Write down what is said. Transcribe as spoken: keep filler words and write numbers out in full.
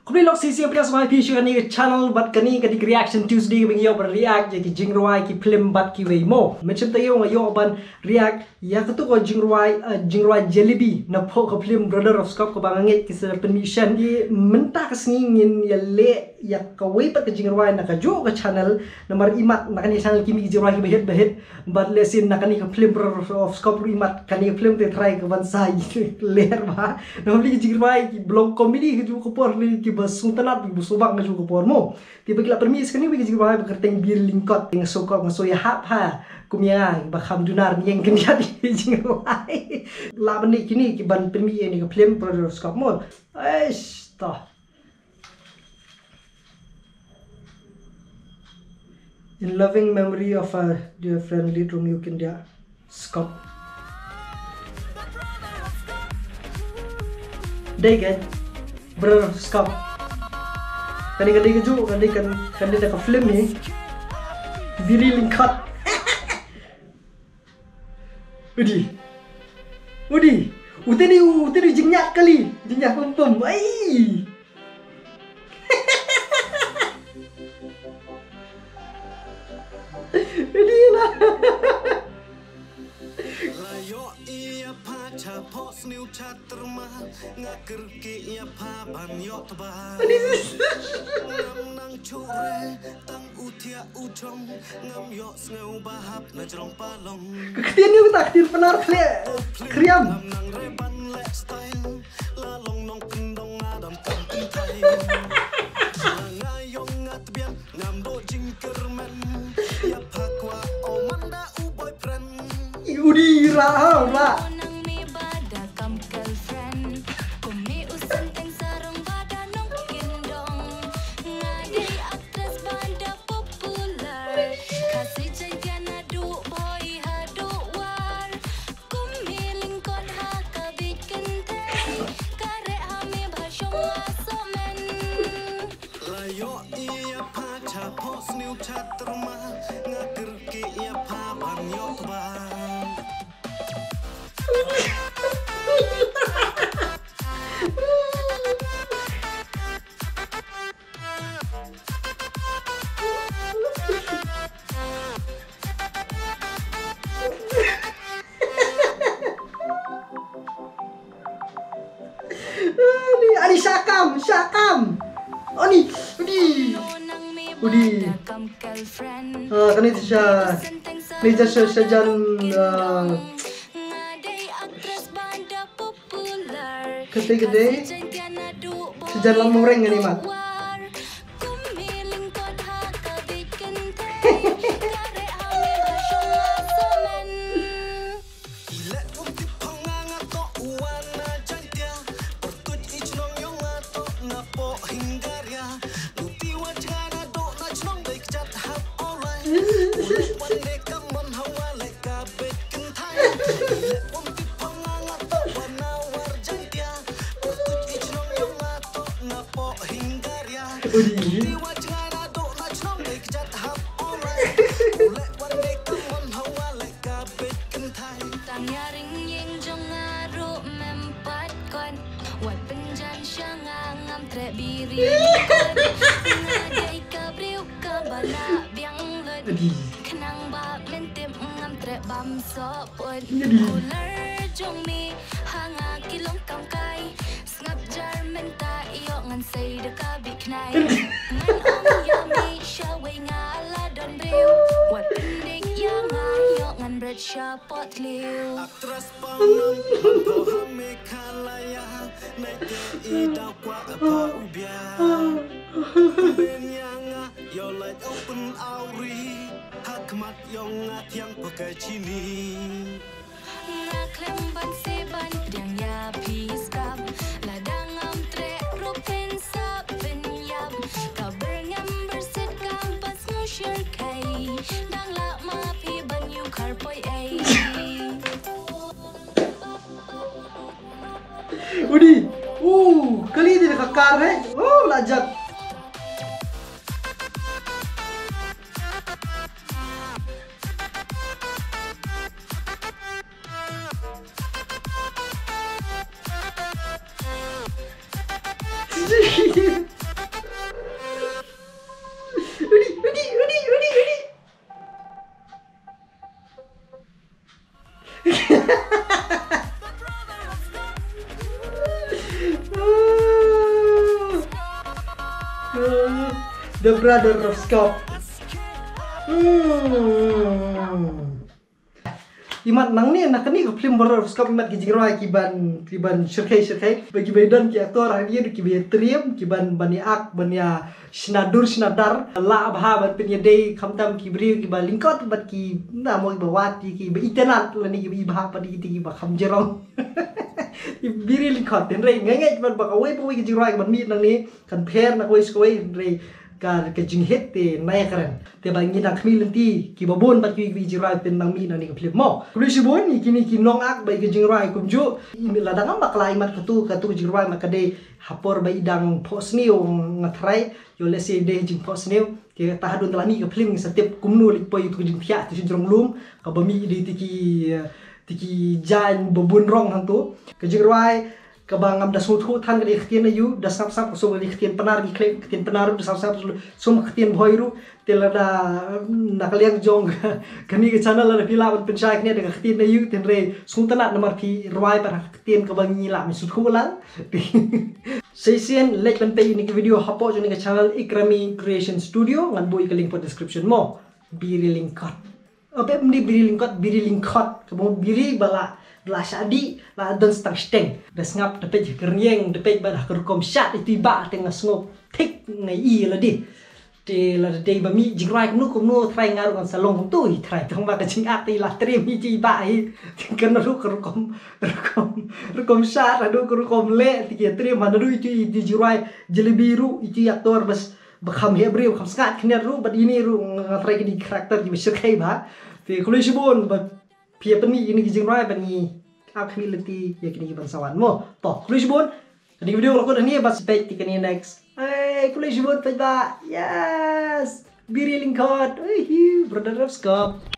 Khublei lok shisha ïa phi sngewbha ïa phi sha kane ka channel bad kane ka dei ka Reaction Tuesday kaba ngi ïoh ban react ïa ki jingrwai, ki film bad kiwei mo. Mynshwa te ïoh nga ïoh ban react ïa katu ka jingrwai, eh, jingrwai Jalebi na pdeng ka film Brother of Skop kaba nga ngeit ki sa pynmih shen. Te mynta ka sngi ngin ïa leh ïa kawei pat ka jingrwai na kajuh ka channel, namar imat na kane ka channel ki mih ki jingrwai kiba hit ba hit. Bad lehse na kane ka film Brother of Skop ruh imat kane ka film te trai ka ban sa ler bha. Namar ki jingrwai kiba long comedy kajuh ka por ne kiba sngewtynnat kiba sngewbang kajuh ka por mo. Te ba ki la pynmih sa kane ka jingrwai ba kyrteng Biri Lyngkot, nga sngewkop nga sngewïahap ha kum ïa nga ba kham duna ïeng khyndiat ki jingrwai. La ban leh kine ki ban pynmih ïa kane ka film Brother of Skop mo. Eish, to. In loving memory of our dear friend Lit Romeo Kyndiah, Skop. Dei ka Brother of Skop. Kane ka dei kajuh, kane kan, kane da ka film hi. Biri Lyngkot. Udi. Udi. Uta ni, uta ni jingñiah kali. Jingñiah pum pum. Ai. Udi lah. La ïoh ïa pha cha phoh sniew cha tyrma, nga kyrkieh ïa pha ban ïoh tba. Ngam nang chuh re tang u thiah u jong, ngam ïoh sngew ba hap na jrong palong. Ka ktien ïa ka ktien Pnar khleh kriam. Ngam nang re ban leh style, la long nongkyndong nga dang kam kynthai. La nga ïong nga tbian, ngam duh jingkyrmen ïa pha kwah, o man da u boyfriend. Udi ra ha ra. Nang me ba da kam girlfriend, kum me u synteng sarong ba da nongkyndong. Nga dei actress ba da popular, Khasi Jaiñtia naduh Bhoi haduh War. Kum me lyngkot ha ka bieit kynthei, ka reh ha me bha shong nga soh men. La ïoh ïa pha cha phoh sniew cha tyrma, nga kyrkieh ïa pha ban ïoh tba. Ani, ani shah kam, shah kam. Ani, udi. Udi. Ah, kane te sha. Ni ja sha, sha jan, ah. Kate kate. Sha jan Lam Mawreng kane mat. Kum me lyngkot ha ka bieit kynthei, ka reh ha me bha shong nga soh men. I leh um tip hong nga nga toh u wan na Jaiñtia. Pyrtuid i chnong yong nga toh na poh Hingaria. Luti wa jnga naduh na chnong dei kjat hap Awlai. U leh wan de ka mon hawa leh ka bieit kynthai. I leh um tip hong nga nga toh wa na war Jaiñtia. Pyrtuid i chnong yong nga toh na poh Hingaria. Udi. Luti wa jnga naduh na chnong dei kjat hap Awlai. U leh wan de ka mon hawa leh ka bieit kynthai. Tang ïa ring ïing jong nga ruh mem pat kot. Wat pynjan sha nga ngam treh biri kot. Nga dei ka briew kaba lah biang lut. Udi. Khnang ba men tip ngam treh bam soh put. Udi. Kular jong me ha nga ki long kam kai. Sngap jar mynta ïoh ngan sei da ka bieit khnai. Ngan ong ïa me shawei nga la don briew. Wat pyndik ïa nga ïoh ngan bret sha poh thliew. Actress Pnar, pynpaw ha Meghalaya, neite i daw kwah pha u bia. Pynbeiñ ïa nga, ïoh lait open awri, ha khmat yong nga thiang pha ka jini. Nga khlem ban seh ban pdiang ïa phi skam, lada ngam treh ruh phin sah phin ïap. Ka byrngem byrsit kam pas ngu shyrkhei, dang lah ma phi ban ïuh khar poi ei. Udi. Uh, kali dei ka kar, eh. Oh, la jat. The Brother of Scop. Hmm. Imat nangne na kane ka film Brother of Scop imat ki jingrwai ki ban, ki ban shyrkhei shyrkhei. Ba ki ban don ki actor hangne ruh ki ban ïatriem, ki ban, ban ïa ak, ban ïa shna dur shna dar. Lah bha ban pynïadei khamtam ki briew ki ba lyngkot bad ki, na mo, ki ba wad, ki ba itynnad lane ki ba ibha bad ki, ki ba kham jrong. Ki briew lyngkot, hynrei nga ngeit bad ba kawei pa kawei ka jingrwai ka ban mih nangne kan pher na kawei sa kawei, hynrei ka, ka jinghit te na ïakren. Te ba ngi nang khmih lynti ki ba bun bad ki, ki jingrwai te nang mih nangne ka film mo. Khublei shibun ïa kine ki nongak bad ki jingrwai kumjuh. Lada ngam bakla imat katu, katu ka jingrwai ma ka dei ha por ba i dang phohsniew, nga tharai. Ïoh lehse dei jingphohsniew. Te ta haduh ynda la mih ka film ngi sa tip kumno leit poi ïa tu ka jingthiah, tu ka jingrong lum kaba mih dei te ki, eh, te ki jaiñ ba bun rong hangtu. Ka jingrwai kaba ngam da sngewthuh than ka dei ka ktien aïu, da sngap sngap ka shu ka dei ka ktien Pnar, ki khlem ka ktien Pnar ruh da sngap sngap shu ka ktien Bhoi ruh. Te lada na ka liang jong kane ka channel lada phi lah ban pynshai kane da ka ktien aïu, te hynrei sngewtynnad namar phi rwai pat ha ka ktien kaba ngi lah ban sngewthuh lang. Shisien leit ban peit ïa kane ka video hapoh jong kane ka channel Ikrami Creation Studio, ngan buh ïa ka link hapoh description mo. Biri lyngkot. Ope, mni biri lyngkot, biri lyngkot. Kaba biri ba la, ba la shah dih, la don stang shteng. Da sngap, da peit ha ka rynïeng, da peit bad ha ka rukom shad, itu i bah te nga sngew thik nga ïohi lade. Te lada dei ba mih jingrwai kumno kumno, trai nga ruh ngan sa long kumtu hi trai. Tang ba ka jingak te i la triem hi, itu i bah hi. Te kane ruh ka rukom, rukom, rukom shad, haduh ka rukom leh, te ki triem, haduh itu i, itu i jingrwai jalebi ruh, itu i actor bas ba kham heh briew, kham sngewthuh khyndiat ruh, bad ine ruh nga tharai kine ki character kiba shyrkhei bha. Te khublei shibun ba phi ïa pynmih ïa kine ki jingrwai bad ngi ap khmih lynti ïa kine ki ban sa wan mo. To, khublei shibun. Kane ka video nga la kut hangne, bad sa peit ïa kane next. Hey, khublei shibun, peit ba. Yes. Biri lyngkot. Uihiu, Brother of Scop.